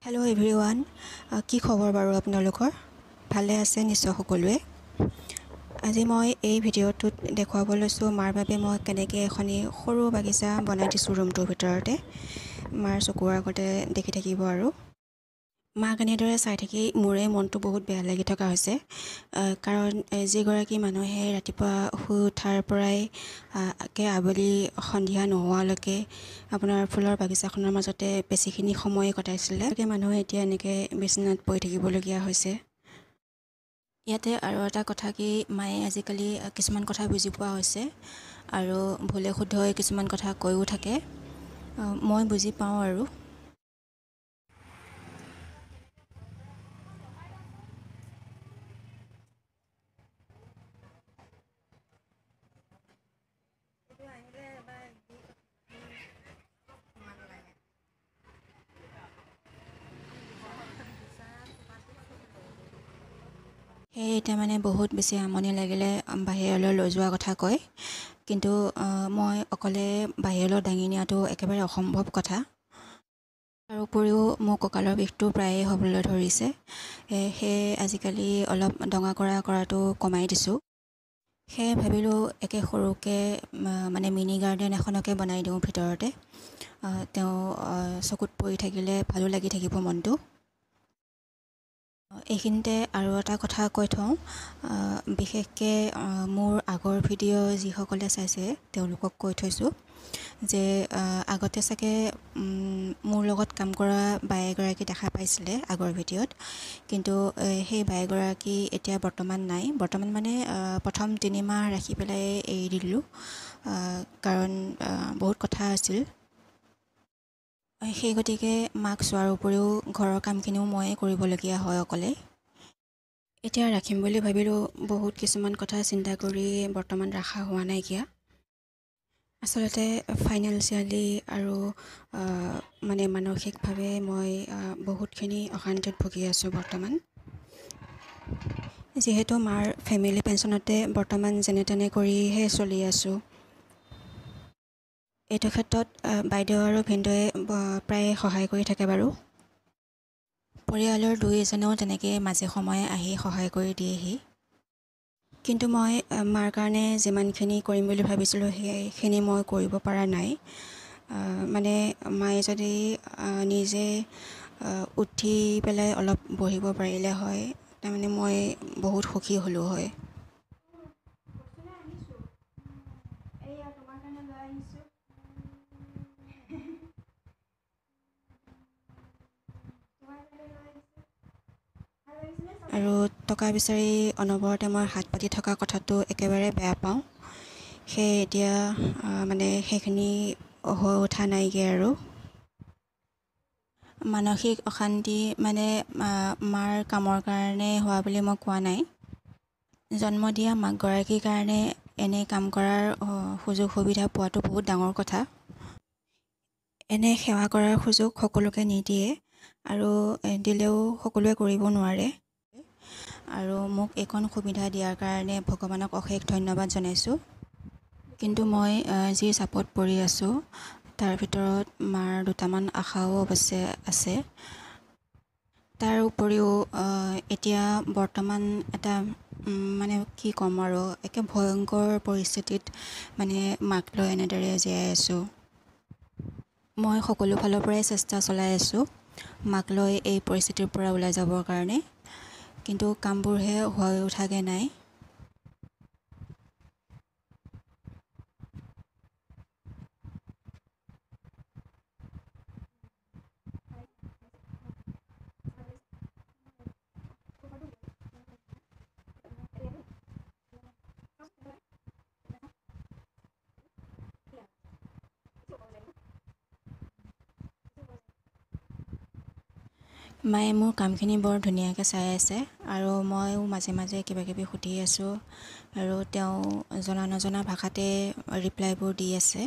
Hello' everyone, কি খবৰ বাৰু আপোনালোকৰ? ভালে আছে নিশ্চয় সকলোৱে। আজি মই এই ভিডিঅ'টোত দেখুৱাব লৈছোঁ মাৰ বাবে মই কেনেকৈ এখনি সৰু বাগিচা বনাই দিছোঁ ৰুমটোৰ ভিতৰতে। মাৰ চকুৰ আগতে দেখি থাকিব আৰু মাক এনেদৰে চাই থাকি মোৰে মনটো বহুত বেয়া লাগি থকা হৈছে, কাৰণ যিগৰাকী মানুহে ৰাতিপুৱা শুই উঠাৰ পৰাই একে আবেলি সন্ধিয়া নোহোৱালৈকে আপোনাৰ ফুলৰ বাগিচাখনৰ মাজতে বেছিখিনি সময়ে কটাইছিলে, গতিকে মানুহে এতিয়া এনেকৈ বিচনাত পৰি থাকিবলগীয়া হৈছে। ইয়াতে আৰু এটা কথা কি, মায়ে আজিকালি কিছুমান কথা বুজি পোৱা হৈছে আৰু ভুলে শুদ্ধই কিছুমান কথা কৈও থাকে, মই বুজি পাওঁ আৰু। সেয়ে এতিয়া মানে বহুত বেছি আমনি লাগিলে বাহিৰলৈ লৈ যোৱাৰ কথা কয়, কিন্তু মই অকলে বাহিৰলৈ দাঙি নিয়াটো একেবাৰে অসম্ভৱ কথা। তাৰ উপৰিও মোৰ কঁকালৰ বিষটো প্ৰায়ে হ'বলৈ ধৰিছে, সেয়ে আজিকালি অলপ দঙা কৰাটো কমাই দিছোঁ। সেয়ে ভাবিলোঁ একে সৰুকৈ মানে মিনি গাৰ্ডেন এখনকে বনাই দিওঁ ভিতৰতে, তেওঁ চকুত পৰি থাকিলে ভালো লাগি থাকিব মনটো। এইখিনিতে আৰু এটা কথা কৈ থওঁ, বিশেষকৈ মোৰ আগৰ ভিডিঅ' যিসকলে চাইছে তেওঁলোকক কৈ থৈছোঁ যে আগতে চাগে মোৰ লগত কাম কৰা বাই এগৰাকী দেখা পাইছিলে আগৰ ভিডিঅ'ত, কিন্তু সেই বাই এগৰাকী এতিয়া বৰ্তমান নাই। বৰ্তমান মানে প্ৰথম 3 মাহ ৰাখি পেলাই এৰি দিলোঁ, কাৰণ বহুত কথা আছিল। সেই গতিকে মাক চোৱাৰ উপৰিও ঘৰৰ কামখিনিও ময়ে কৰিবলগীয়া হয় অকলে। এতিয়া ৰাখিম বুলি ভাবিলেও বহুত কিছুমান কথা চিন্তা কৰি বৰ্তমান ৰখা হোৱা নাইকিয়া। আচলতে ফাইনেন্সিয়েলি আৰু মানে মানসিকভাৱে মই বহুতখিনি অশান্তিত ভুগি আছোঁ বৰ্তমান। যিহেতু মাৰ ফেমিলি পেঞ্চনতে বৰ্তমান যেনে তেনে কৰিহে চলি আছোঁ। এইটো ক্ষেত্ৰত বাইদেউ আৰু ভিনদেউৱে প্ৰায়ে সহায় কৰি থাকে বাৰু। পৰিয়ালৰ দুই এজনেও তেনেকৈ মাজে সময়ে আহি সহায় কৰি দিয়েহি, কিন্তু মই মাৰ কাৰণে যিমানখিনি কৰিম বুলি ভাবিছিলোঁ সেইখিনি মই কৰিব পৰা নাই। মানে মায়ে যদি নিজে উঠি পেলাই অলপ বহিব পাৰিলে হয়, তাৰমানে মই বহুত সুখী হ'লোঁ হয়। আৰু টকা বিচাৰি অনবৰতে মই হাত পাতি থকা কথাটো একেবাৰে বেয়া পাওঁ, সেয়ে এতিয়া মানে সেইখিনি হৈ উঠা নাইগৈ আৰু। মানসিক অশান্তি মানে মাৰ কামৰ কাৰণে হোৱা বুলি মই কোৱা নাই, জন্ম দিয়া মাকগৰাকীৰ কাৰণে এনে কাম কৰাৰ সুযোগ সুবিধা পোৱাটো বহুত ডাঙৰ কথা। এনে সেৱা কৰাৰ সুযোগ সকলোকে নিদিয়ে আৰু দিলেও সকলোৱে কৰিব নোৱাৰে। আৰু মোক এইকণ সুবিধা দিয়াৰ কাৰণে ভগৱানক অশেষ ধন্যবাদ জনাইছোঁ। কিন্তু মই যি চাপত পৰি আছোঁ তাৰ ভিতৰত মাৰ দুটামান আশাও অৱশ্যে আছে। তাৰ উপৰিও এতিয়া বৰ্তমান এটা মানে কি ক'ম আৰু, একে ভয়ংকৰ পৰিস্থিতিত মানে মাক লৈ এনেদৰে জীয়াই আছোঁ। মই সকলো ফালৰ পৰাই চেষ্টা চলাই আছোঁ মাক লৈ এই পৰিস্থিতিৰ পৰা ওলাই যাবৰ কাৰণে, কিন্তু কামবোৰহে হৈ উঠাগৈ নাই। মায়ে মোৰ কামখিনি বৰ ধুনীয়াকৈ চাই আছে আৰু ময়ো মাজে মাজে কিবা কিবি সুধি আছোঁ আৰু তেওঁ জনা নজনা ভাষাতে ৰিপ্লাইবোৰ দি আছে।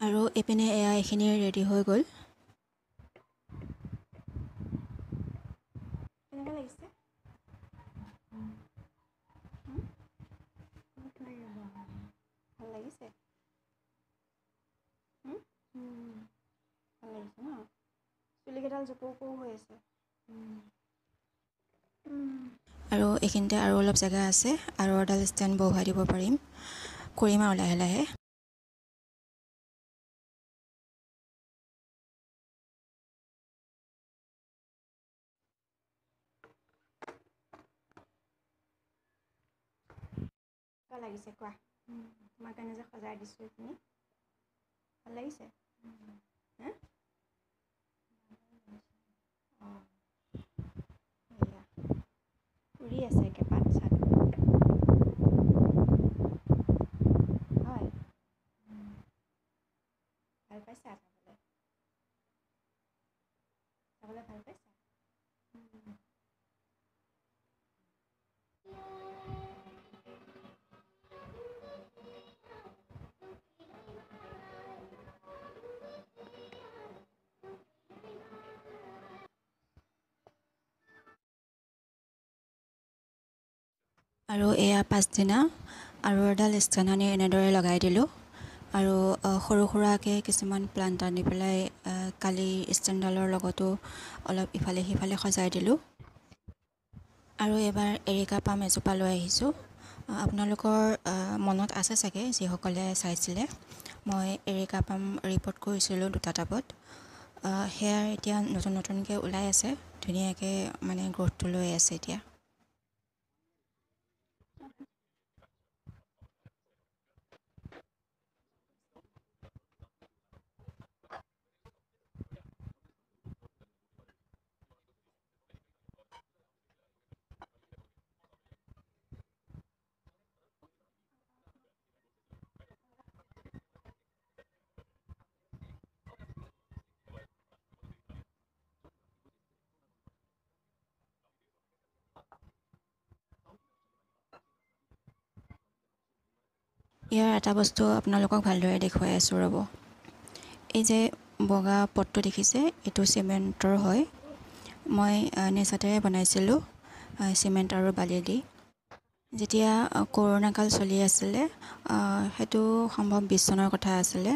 আৰু এইপিনে এয়া এইখিনি ৰেডি হৈ গ'ল। কেনেকুৱা লাগিছে? ভাল লাগিছে? ভাল লাগিছে ন? চুলিকেইডাল জোপৌ পৌ হৈ আছে। আৰু এইখিনিতে আৰু অলপ জেগা আছে, আৰু এডাল ষ্টেণ্ড বহুৱাই দিব পাৰিম, কৰিম আৰু লাহে লাহে। লাগিছে কোৱা, তোমাৰ কাৰণে যে সজাই দিছোঁ এইখিনি, ভাল লাগিছে? অঁ, এয়া উৰি আছে একে পাত চাত। হয়, ভাল পাইছা চাবলৈ? চাবলৈ ভাল পাইছা? আৰু এয়া পাছদিনা আৰু এডাল ষ্টেণ্ড আনি এনেদৰে লগাই দিলোঁ। আৰু সৰু সুৰাকৈ কিছুমান প্লাণ্ট আনি পেলাই কালি ষ্টেণ্ডডালৰ লগতো অলপ ইফালে সিফালে সজাই দিলোঁ। আৰু এইবাৰ এৰিকা পাম এজোপা লৈ আহিছোঁ। আপোনালোকৰ মনত আছে চাগে, যিসকলে চাইছিলে, মই এৰিকা পাম ৰিপৰ্ট কৰিছিলোঁ দুটা টাবত। সেয়াৰ এতিয়া নতুন নতুনকৈ ওলাই আছে, ধুনীয়াকৈ মানে গ্ৰ'থটো লৈ আছে এতিয়া। ইয়াৰ এটা বস্তু আপোনালোকক ভালদৰে দেখুৱাই আছোঁ ৰ'ব। এই যে বগা পটটো দেখিছে, এইটো চিমেণ্টৰ হয়। মই নিজ হাতেৰে বনাইছিলোঁ, চিমেণ্ট আৰু বালি দি। যেতিয়া কৰোণা কাল চলি আছিলে, সেইটো সম্ভৱ 20 চনৰ কথা আছিলে,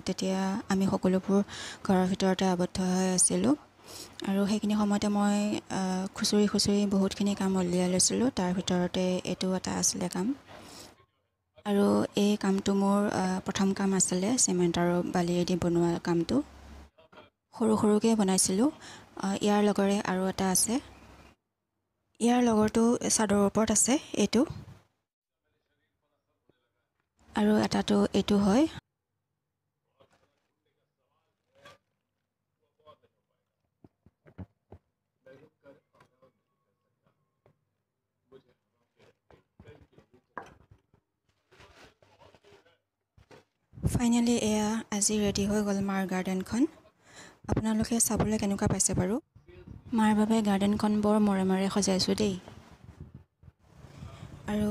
তেতিয়া আমি সকলোবোৰ ঘৰৰ ভিতৰতে আবদ্ধ হৈ আছিলোঁ। আৰু সেইখিনি সময়তে মই খুচৰি খুচৰি বহুতখিনি কাম উলিয়াই লৈছিলোঁ, তাৰ ভিতৰতে এইটো এটা আছিলে কাম। আৰু এই কামটো মোৰ প্ৰথম কাম আছিলে, চিমেণ্ট আৰু বালিয়েদি বনোৱা কামটো। সৰু সৰুকৈ বনাইছিলোঁ। ইয়াৰ লগৰে আৰু এটা আছে, ইয়াৰ লগৰটো চাদৰৰ ওপৰত আছে এইটো, আৰু এটাটো এইটো হয়। ফাইনেলি এয়া আজি ৰেডি হৈ গ'ল মাৰ গাৰ্ডেনখন। আপোনালোকে চাবলৈ কেনেকুৱা পাইছে বাৰু? মাৰ বাবে গাৰ্ডেনখন বৰ মৰমেৰে সজাইছোঁ দেই। আৰু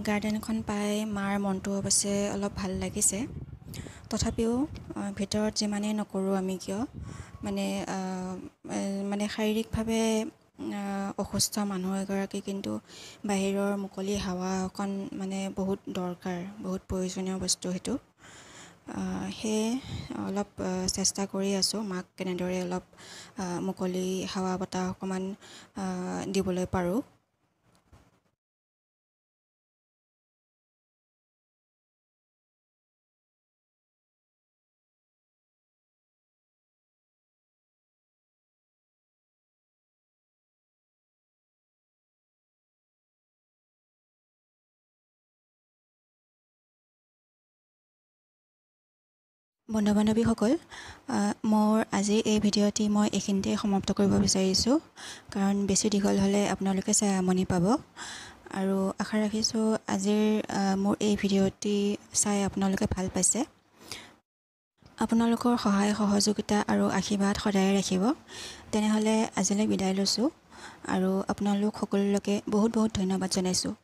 গাৰ্ডেনখন পাই মাৰ মনটো অৱশ্যে অলপ ভাল লাগিছে। তথাপিও ভিতৰত যিমানেই নকৰোঁ আমি কিয়, মানে মানে শাৰীৰিকভাৱে অসুস্থ মানুহ এগৰাকী কিন্তু বাহিৰৰ মুকলি হাৱা অকণ মানে বহুত দৰকাৰ, বহুত প্ৰয়োজনীয় বস্তু সেইটো। সেয়ে অলপ চেষ্টা কৰি আছোঁ মাক কেনেদৰে অলপ মুকলি হাৱা বতাহ অকণমান দিবলৈ পাৰোঁ। বন্ধু বান্ধৱীসকল, মোৰ আজিৰ এই ভিডিঅ'টি মই এইখিনিতে সমাপ্ত কৰিব বিচাৰিছোঁ, কাৰণ বেছি দীঘল হ'লে আপোনালোকে চাই আমনি পাব। আৰু আশা ৰাখিছোঁ আজিৰ মোৰ এই ভিডিঅ'টি চাই আপোনালোকে ভাল পাইছে। আপোনালোকৰ সহায় সহযোগিতা আৰু আশীৰ্বাদ সদায়ে ৰাখিব। তেনেহ'লে আজিলৈ বিদায় লৈছোঁ আৰু আপোনালোক সকলোলৈকে বহুত বহুত ধন্যবাদ জনাইছোঁ।